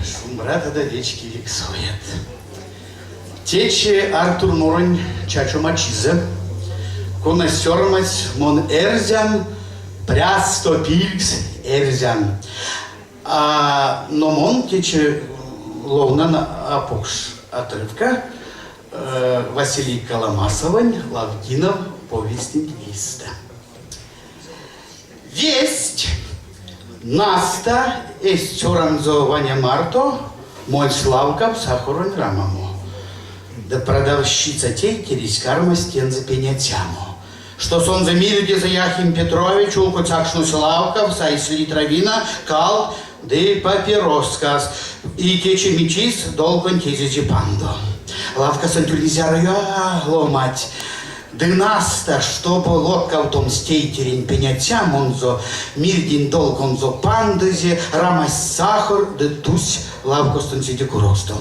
Шумбратадо вечкевикс оят. Течи Артур Моронь чачома чизэ, кона сёрмадсь мон эрзян, прясто пильгс эрзян. А, но мон течи ловнан а покш отрывка Василий Коломасовонь Лавгинов повестенть эйстэ. Весть Наста эсь цёранзо Ваня марто мольсь лавкав сахоронь рамамо. Ды продавщица тейтересь кармась тензэ пеняцямо, што сонзэ мирдезэ Яхим Петрович улкотякшнось лавкав, сайсь литра вина, калт ды папироскас, и течи чис долгонть эзизе пандо. Лавкасонть ули зярыя ломать. Ды Наста, штобу лоткавтомс тейтерень пеняцямонзо, мирдень долгонзо пандызе, рамась сахар ды тусь лавкостонть седе куроксто.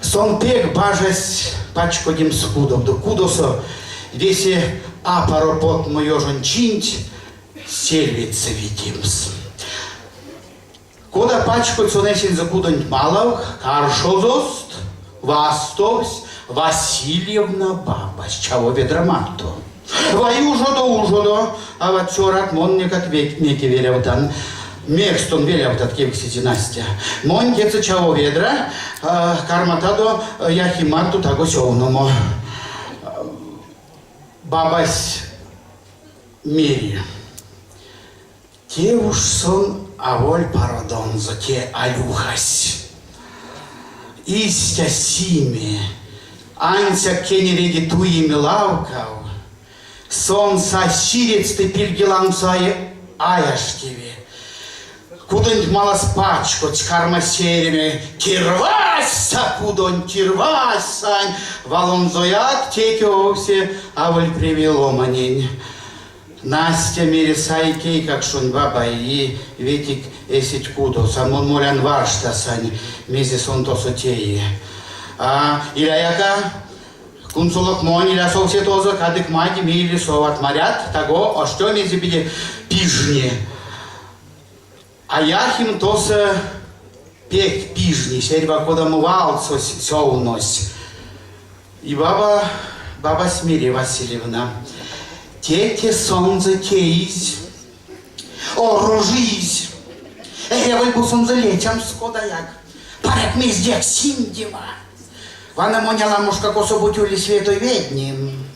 Сон пек бажась пачкодемс кудов ды кудосо весе апаро потмо ёжонь чинть сельведьсэ витемс. Кода пачкодсь сон эсензэ кудонть малав, каршозост вастовсь Васильевна бабась чаво ведра марто. Вай ужодо, ужодо, ава цёрат, мон некак неке велявтан. Мекс тон велявтат, кевкстизе Настя. Монь кецэ чаво ведра, карматадо Яхим марто таго сёвномо. Бабась мери. Те уш сон аволь пародонзо, те алюхась. Истя сими, ансяк кенереде туеме лавкав, сон сась чирецтэ пильге лангсо аяштеве. Кудонть малас пачкодсь, кармась сеереме: Кирвазьса кудонть, кирвазьсань! Валонзояк теке овсе аволь превей ломанень. Настя мери сай эйкакшонь бабай и ветик эсить кудос, а мон молян варштасань, мезе сон тосо теи. А иля яка, кунсолок монь, иля совсе тозо, кадык мать мейле соват марят, таго оштё мезе пиде пижни. А Яхим тосо пек пижнесь, эрьва кодамо валсо сёвнось. И баба, бабась Мирия Васильевна, теке сонзэ теизь, орожиизь. Эряволь бу сонзэ лечамс кодаяк. Паряк мездеяк синдема. Вана монь аламошка косо-бути ули святой веднем.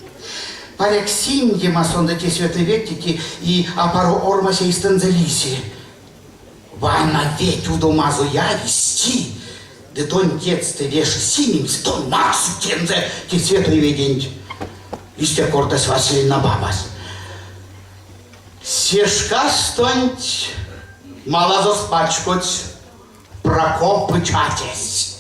Паряк синдема сонзэ те святой ведтети и апаро ормась эйстэнзэ лиси. Вана ведь удомазо явисти, ды тонь кедстэ веши симемс, тон максы тензэ те святой веденть. Истя кортась Васильевна бабась. Се шкастонть малазост пачкодсь Прокопыч атясь.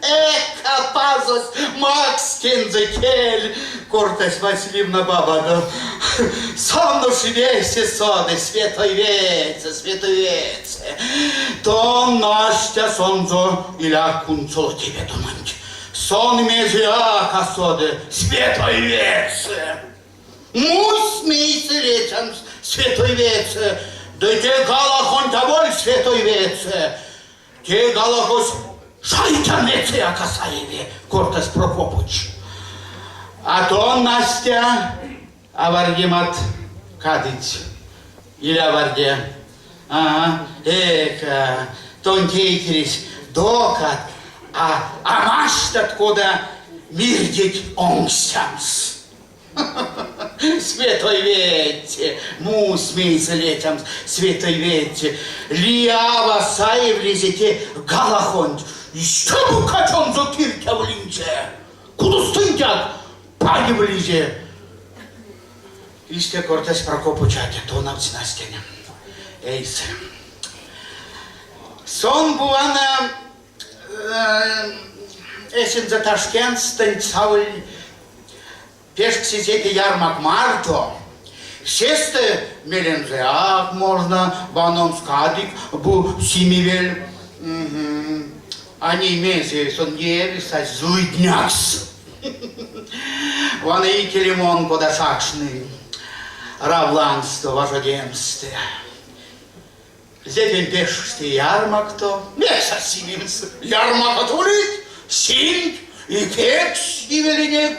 Эка пазось максь тензэ кель, кортась Васильевна бабадо. Сон уж весе соды, святой веце, святой веце. Тон, Настя, сонзо иля кунсоло тебе думанть. Сон мезеяк а соды, святой веце. Мусь мейсэ лечамс святой веце, ды те галахонть аволь святой веце. Те галахось шайтян вецеяк а саеви, кортась Прокопыч. А то, Настя, авардемат кадыть. Иля аварде. Ага, эка, тонь тейтересь докат, а, а маштат кода мирдеть онкстямс. Святой ведь, мусь мейсэ летямс, святой ведь, лиява саевлизе те галахонть, истямо качонзо киртявлинзе, кудостонтькак паневлизе. Истя кортась Прокопыч атя, тонавтсь Настяня эйсэ. Сон бувана эсензэ Ташкентстэнть саволь пешксезэ те ярмак марто, сестэ мелензэяк можна ваномс кадык бу симевель. А ней мезе сон неяви сась злыднякс. Вана икеле мон кода сакшнынь. Рав лангсто важодемстэ. Зепень пешксе ярмакто, мекс а симемс? Ярмакот улить, симть и пек симелинек,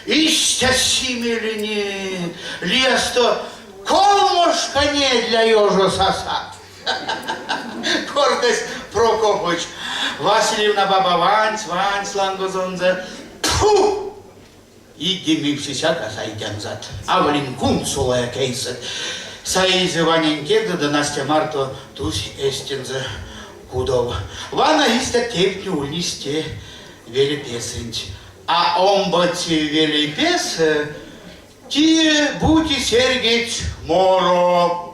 истя симелинек, лиясто колмошка недля ёжо сасат. Кортась Прокопыч. Васильевна баба вансь, вансь лангозонзо. Тьфу! Идемевсесяк а сайдянзат. Аволинь кунсолояк эйсэть. Саизе Ванянь кедте ды Настя марто тусь эстензэ кудов. Вана истя тевтне ульнесть те велепесэнть. А омбоце велепесэ кие-бути серьгедсь моро.